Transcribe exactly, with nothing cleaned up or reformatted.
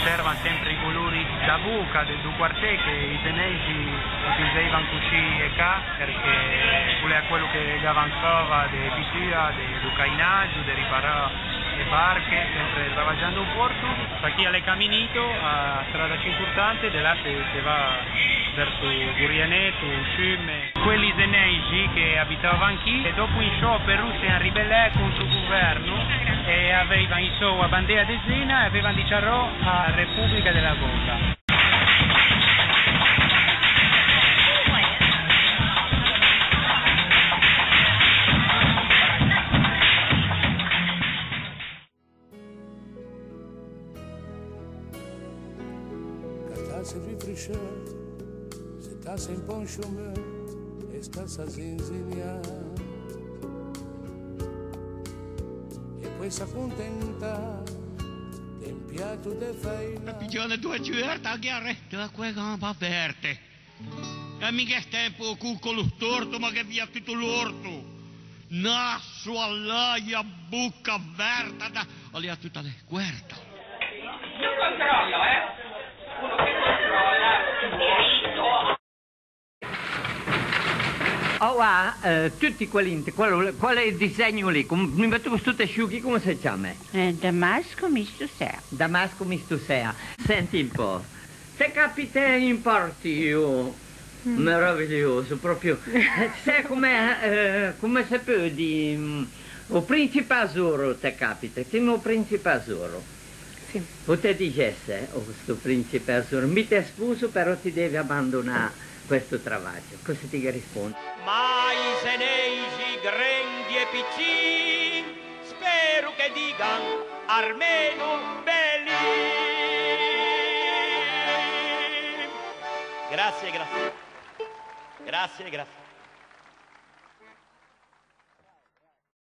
Conservan sempre i colori da boca de, do quartier, che i zeneixi i piseivan coscì e ca, perché o l'ea quello che ghe avansava de pittua, de, do cainaggio, de riparà e barche, sempre travagiando o porto. Sta chì a l'é Caminito, a strada cì importante, de là se, se va verso Gorianeto, o Ciume. Quelli zeneixi che abitavan chì, e dopo in sciopero se an ribellæ contro o governo e aveivan isou a bandea de Zena e aveivan diciarò a Repubblica de la Bomba. Catâse un rifresceur, setâse un pö in sciô meu e stâse à zinziniâ. E poei s'accontentâ de un piato de faineâ. E piggiâne doe ciuerte, a ghe arrestava co e gambe averte. E mi ghe stempo o cocolo storto, ma ghe via tutto l'orto. Nasso a l'aia, bocca averta, da, a l'ea tutta descuerta. Io controllo, eh? Uno che controlla il diritto. Oua, eh, tutti quelli, quel, quel disegno lì, com-, mi metto sto tesciuto, come si chiama? Eh, Damasco misto sea. Damasco misto sea. Senti un po'. Te capite un partio meraviglioso, proprio. Eh, sè come, eh, come se pò dî, mm, o principe azoro te capite, ti o principe azoro. Sì. O te dixesse, o sto principe azoro, mi te sposo, però ti devi abbandonâ questo travaggio. Cosa ti ghe rispondi? Ma i zeneixi grendi e piccin, spero che digan armeno bellin. Grazie, grazie. Grazie, grazie.